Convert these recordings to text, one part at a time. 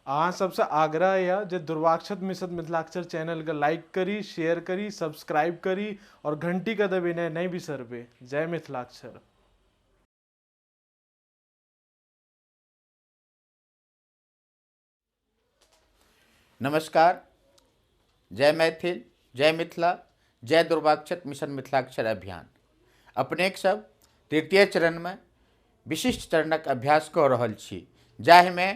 अहाँ सबसँ आग्रह यऽ जे दुर्वाक्षत मिश्र मिथिलाक्षर चैनलके लाइक करी, शेयर करी, सब्सक्राइब करी आओर घंटीके दबेनाइ नहि बिसरबै। जय मिथिलाक्षर। नमस्कार, जय मैथिल, जय मिथिला, जय दुर्वाक्षत मिशन मिथिलाक्षर अभियान। अपनेक सब तृतीय चरणमे विशिष्ट चरणक अभ्यास कऽ रहल छी, जाहिमे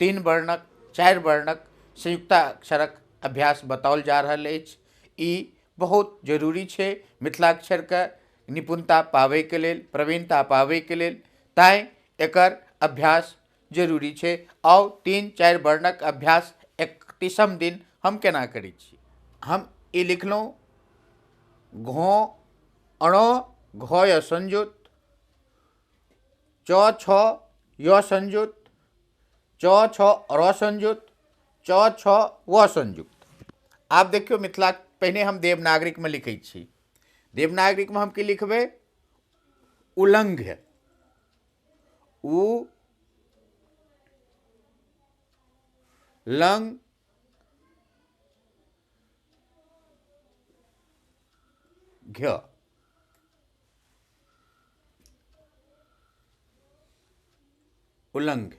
3 वर्णक 4 वर्णक संयुक्ताक्षरक अभ्यास बताओल जा रहल अछि। ई बहुत जरूरी छै मिथिलाक्षरके निपुणता पाबैके लेल, प्रवीणता पाबैके लेल, तैँ एकर अभ्यास जरूरी छै। आउ 3-4 वर्णक अभ्यास 31म दिन हम केना करै छी। हम ई लिखलहुँ घो अणो घ य संयुक्त, च छ य संयुक्त, च छ र संयुक्त, च छ व संयुक्त। आब देखियौ मिथिला पहिने हम देवनागरिकमे लिखै छी। देवनागरिकमे हम की लिखबै? उल्लंघ्य, उ लंग घ्य। उल्लंघ्य।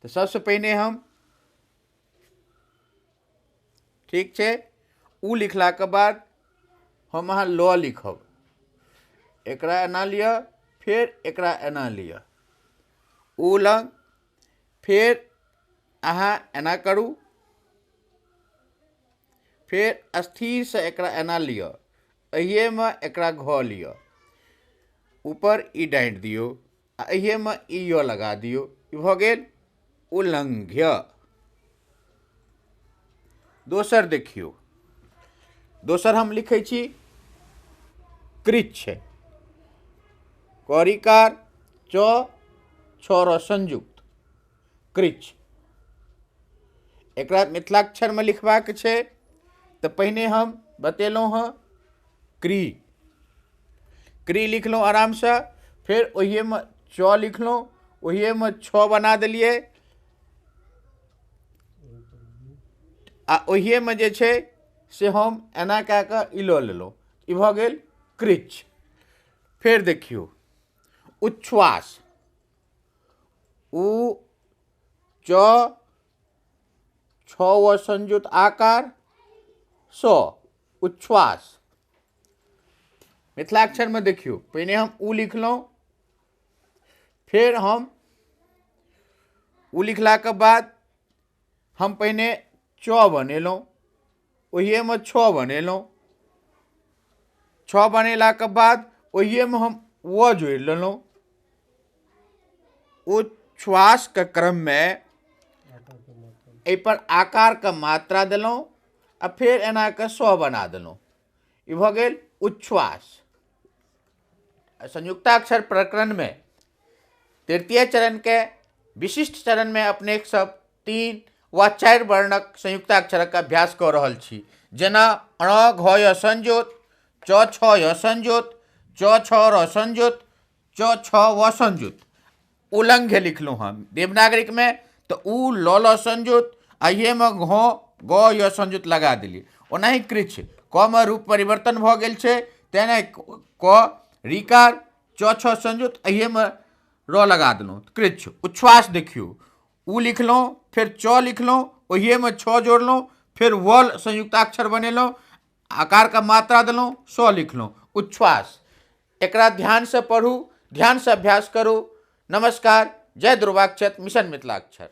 तऽ सबसँ पहिने हम ठीक छै उ लिखलाके बाद हम अहाँ ल लिखब। एकरा एना लिअ, फेर एकरा एना लिअ, उ लंग, फेर अहाँ एना करू, फेर स्थिरसँ एकरा एना लिअ, एहिएमे एकरा घ लिअ, ऊपर ई डाँटि दियौ आ एहिएमे ई य लगा दियौ। ई भऽ गेल उल्लंघ्य। दोसर देखियौ, दोसर हम लिखै छी कृच्छ, करिकार च छ र संयुक्त, कृच्छ। एकरा मिथिलाक्षरमे लिखबाक छै तऽ पहिने हम बतेलहुँ हँ क्री, क्री लिखलहुँ आरामसँ, फेर ओहिएमे च लिखलहुँ, ओहिएमे छ बना देलियै आ ओहिएमे जे छै से हम एना कए कऽ ई लऽ लेलहुँ। ई भऽ गेल कृच्छ। फेर देखियौ उच्छ्वास, उ च छ व संयुक्त आकार स, उच्छ्वास। मिथिलाक्षरमे देखियौ पहिने हम उ लिखलहुँ, फेर हम उ लिखलाके बाद हम पहिने च बनेलहुँ, ओहिएमे छ बनेलहुँ, छ बनेलाके बाद ओहिएमे हम व जोड़ि लेलहुँ। उच्छ्वासके क्रममे एहिपर आकारके मात्रा देलहुँ आ फेर एना कऽ स बना देलहुँ। ई भऽ गेल उच्छ्वास। संयुक्ताक्षर प्रकरणमे तृतीय चरणके विशिष्ट चरणमे अपने सब 3 वा 4 वर्णक संयुक्ताक्षरक अभ्यास कऽ रहल छी, जेना अण घ य संयुक्त, च छ य संयुक्त, च छ र संयुक्त, च छ व संयुक्त। उल्लंघ्य लिखलहुँ हम देवनागरिकमे तऽ उ ल ल संयुक्त, एहिएमे घ ग य संयुक्त लगा देलियै। ओनाही कृच्छ, क मे रूप परिवर्तन भऽ गेल छै, तेना क रिकार च छ संयुक्त, एहिएमे र लगा देलहुँ, कृच्छ। उच्छ्वास देखियौ, उ लिखलहुँ, फेर च लिखलहुँ, ओहिएमे छ जोड़लहुँ, फेर व संयुक्ताक्षर बनेलहुँ, आकारके मात्रा देलहुँ, स लिखलहुँ, उच्छ्वास। एकरा ध्यानसँ पढ़ू, ध्यानसँ अभ्यास करू। नमस्कार, जय दुर्वाक्षत मिशन मिथिलाक्षर।